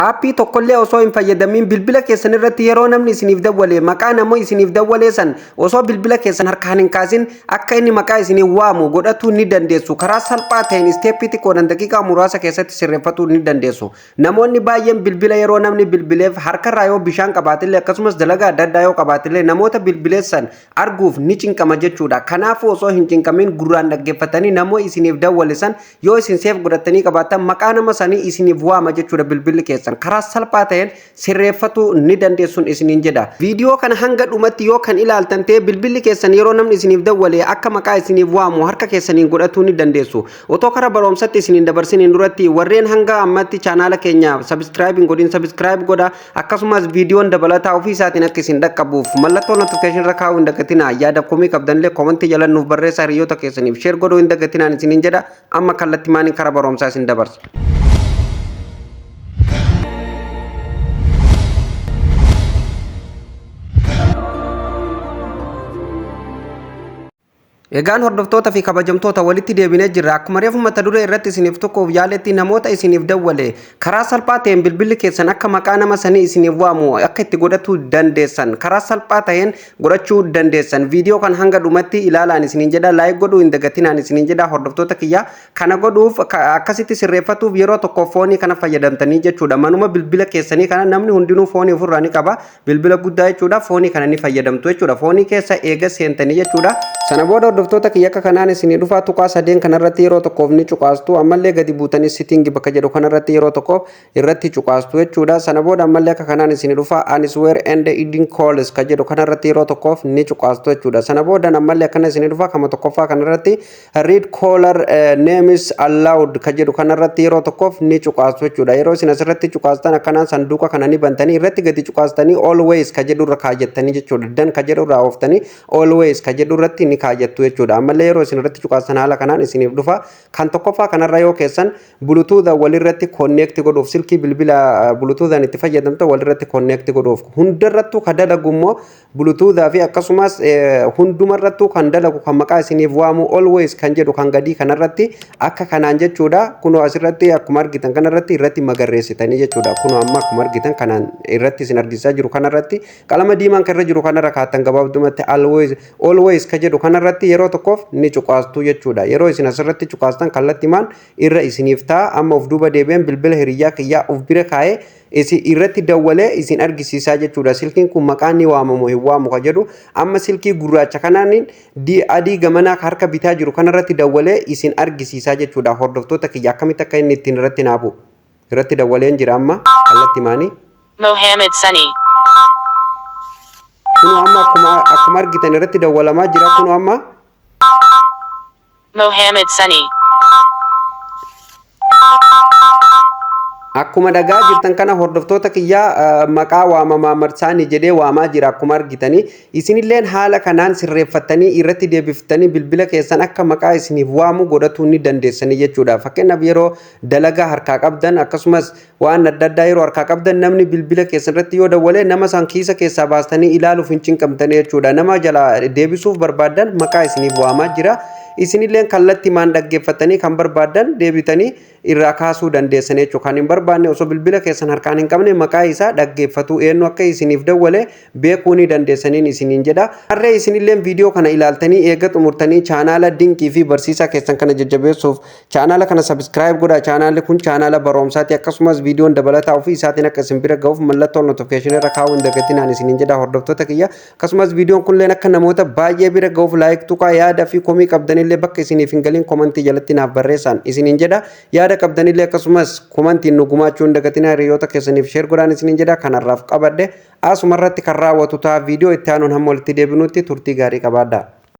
Aappii tokkollee osoo hin fayyadamiin bilbila keessan irratti yeroo namni isiniif dawwale maqaa nama isiniif dawwalee san osoo bilbila keessan harkaan hin kaasin akka inni maqaa isiniif waamu godhachuu ni dandeessu. Karaa salphaa ta'een isteeppii xiqqoodhaan daqiiqaa muraasa keessatti sirreeffatuu ni dandeessu. Namoonni baay'een bilbila yeroo namni bilbileef harkarraa yoo bishaan qabaatillee, akkasumas dalagaa adda addaa yoo qabaatillee, namoota bilbileessan arguuf ni cinqama jechuudha. Kanaafuu osoo hin cinqamin gurraan dhaggeeffatanii namoota isiniif dawwale san yoo isin save godhattanii qabaattan maqaa nama sanii isiniif waama jechuudha. Bilbilli keessan karaa salphaa ta'een sirreeffatuu ni dandeessuun isiniin jedha. Viidiyoo kana hanga dhumatti yoo kan ilaaltan ta'e, bilbilli keessan yeroo namni isiniif dawwale akka maqaa isiniif waamu harka keessaniin godhatuu ni dandeessu. Otoo karaa barumsatti isiniin dabarsiniin duratti, warreen hanga ammatti chaanaala keenya subscribe hin godhin subscribe godha. Akkasumas viidiyoon dabalataa ofii isaatiin akka isin dhaqqabuuf mallattoo notification irra kaa'uu hin dagatinaa. Yaada komii qabdanillee koomentii jala nuuf barreessaa, hiriyoota keessaniif share godhuu hin dagatinaan isiniin jedha. Amma kallattii maaniin karaa barumsaa isin dabarsa. Egaan hordoftoota fi kabajamtoota, walitti deebinee jirra. Akkuma reefu mata duree irratti isiniif tokkoof yaaletti, namoota isiniif dawwale karaa salphaa ta'een bilbilli keessan akka maqaa nama sanii isiniif waamu akka itti godhachuu dandeessan, karaa salphaa ta'een godhachuu dandeessan. Viidiyoo kan hanga dhumatti ilaalaan isiniin jedha. Like godhuu hin dagatinaan isiniin jedha, hordoftoota kiyya. Kana godhuuf, akkasitti sirreeffatuuf, yeroo tokko foonii kana fayyadamtanii jechuudha. Manuma bilbila keessanii kana namni hundinuu foonii ofirraa ni qaba. Bilbila guddaa jechuudha. Foonii kana ni fayyadamtu jechuudha. Foonii keessa eega seentanii jechuudha. Sana booda, hordoftoota kiyya, akka kanaan isinii dhufaa. Tuqaa sadeen kanarratti yeroo tokkoof ni cuqaastu. Ammallee gadi buutanii setting bakka jedhu kanarratti yeroo tokkoof irratti cuqaastu jechuudha. Sana booda ammallee akka kanaan isinii dhufa. Answer and end calls ka jedhu kanarratti yeroo tokkoof ni cuqaastu jechuudha. Sana booda ammallee akkana isinii dhufa. Kama tokkoffaa kanarratti "Read caller names aloud" ka jedhu kanarratti yeroo tokkoof ni cuqaastu jechuudha. Yeroo isin asirratti cuqaastan akkanaan sanduuqa kana ni bantanii, irratti gadi cuqaastanii "always" ka jedhu irra kaayyattanii jechuudha. "Done" ka jedhu irraa ooftanii "always" ka jedhu irratti ni kaayyattu jechuudha. Ammallee yeroo isin irratti cuqaastan haala kanaan isiniif dhufa. Kan tokkoffaa kanarra yoo keessan Bluetooth walirratti connect godhuuf, silkii bilbila Bluetoothaan itti fayyadamta walirratti connect godhuuf. Hundarrattuu ka dalagu immoo Bluetooth fi akkasumas hundumarrattuu kan dalagu, kan maqaa isiniif waamu, "always" kan jedhu kan gadii kanarratti akka kanaan jechuudha. Kunoo asirratti akkuma argitan kanarratti irratti magarreessitanii jechuudha. Kunoo amma akkuma argitan kanaan irratti isin argisiisaa jiru kanarratti, qalama diimaan kan irra jiru kanarra kaattan. Gabaabdumatti "always" ka jedhu kanarratti yeroo tokkoof ni cuqaastu jechuudha. Yeroo isin asirratti cuqaastan kallattimaan irra isiniif ta'a. Amma of duuba deebi'een bilbila hiriyyaa kiyyaa of bira kaa'ee isin irratti dawwalee isin argisiisaa jechuudha. Silkiin kun maqaan ni waamamu hin waamu ka jedhu, amma silkii gurraacha kanaan adii gamanaa harka bitaa jiru kanarratti dawwalee isin argisiisaa jechuudha. Hordoftoota kiyya, akkamitti akka inni ittiin irratti naabu irratti dawwaleen jira amma kallattimaanii. Mohammed Sunny. Kunoo amma akkuma argitan irratti dawwalamaa jira kunoo amma. Mohammed Sunny. Akkuma dhagaa jirtan kana, hordoftoota kiyyaa, maqaa waamamaa marsaanii jedhee waamaa jira akkuma argitanii. Isinilleen haala kanaan sirreeffattanii irratti deebiftanii bilbila keessan akka maqaa isiniif waamu godhatuu ni dandeessanii jechuudha. Fakkeenyaaf, yeroo dalagaa harkaa qabdan, akkasumas waan adda addaa yeroo harkaa qabdan, namni bilbila keessan irratti yoo dawwalee nama san kiisa keessaa baastanii ilaaluuf hin cinqamtanii jechuudha. Nama jala deebisuuf barbaaddan maqaa isiniif waamaa jira. Isinilleen kallattimaan dhaggeeffatanii kan barbaaddan deebitanii irraa kaasuu dandeessan jechuudha. Kan hin barbaanne osoo bilbila keessan harkaan hin qabne maqaa isaa dhaggeeffatu, eenyu akka isiniif dawwale beekuu ni dandeessaniin isiniin jedha. Harree isinilleen viidiyoo kana ilaaltanii eega xumurtanii, chaanaala dinqii fi barsiisaa keessan kana jajjabeessuuf chaanaala kana subscribe godhaa. Chaanaalli kun chaanaala barumsaati. Akkasumas viidiyoon dabalataa ofii isaatiin akka isin bira ga'uuf mallattoo notification irra kaa'uu hin dagatinaan isiniin jedha, hordoftoota kiyya. Akkasumas viidiyoon kunilleen akka namoota baay'ee bira ga'uuf like tuqaa. Yaada fi komii qabdanillee bakka isiniif hin galin komantii jalatti naaf barreessaan isiniin jedha. Yaada qabdanillee akkasumas komantiin nu gumaachuu hin dagatinaa, hiriyoota keessaniif share godhaan isiniin jedha. Kanarraaf qabadhe asuma irratti kan raawwatu ta'a. Viidiyoo itti aanuun hamma walitti deebinutti turtii gaarii qabaadhaa.